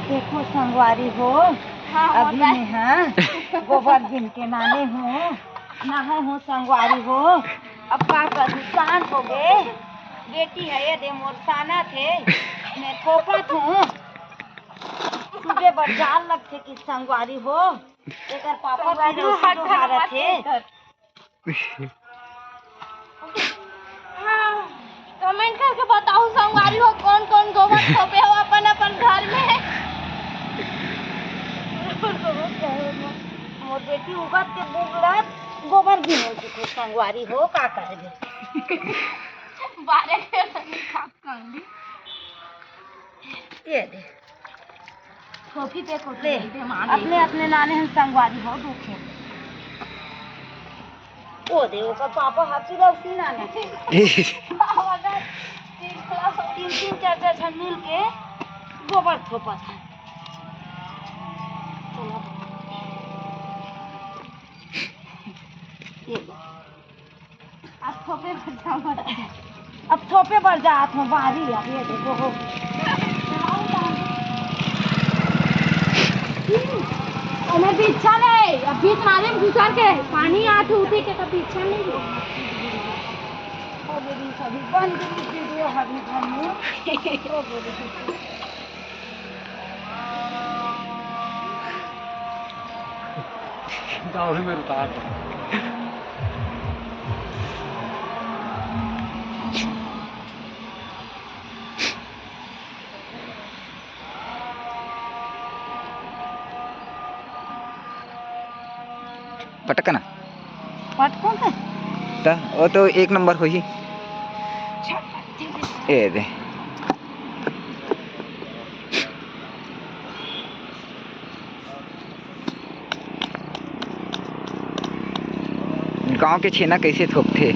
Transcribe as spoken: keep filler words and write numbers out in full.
देखो संगवारी हो, हाँ, अभी मैं हा गोबर गिन के नाने हूँ, नहाए हूँ संगवारी हो। अब का करूँ, सांझ हो गे, बेटी हे ये दे मोर सानथे, मैं थोपत हूँ। सुबह बर जाल लगथे कि संगवारी हो, एकर पापा फिर औषधि हारत हे। हाँ, comment करके बताओ संगवारी हो, कौन कौन गोबर थोपे हो अपन अपन घर में। मोर बेटी उगत के बुगड़त गोबर गिने के संगवारी हो, का करबे। बारे के तनी का कर ली। ये दे। थोपी पे को ले, दे मार अपने, अपने नाने हम संगवारी हो दुखे। ओ दे, ओकर पापा हाथी रौसी नाने। तीन तीन चार चार झन मिल के गोबर थोपत हे। चलो। ये दे। अब थोपे बर जावत हे। अब थोपे बर जात हूँ बाहरी। अब ये देखो हो। ओमे बिच्छा नहीं, अब बीच नाली में घुसर के पानी आत हे, उठे के तो बिच्छा नहीं हो। हो गे, सभी बंद करी वीडियो हरी घर में। हो गे। गाँव में उतार दे। पटकना। पटकना? त वो तो एक नंबर होही। ए दे। गांव के छेना कइसे थोपथे?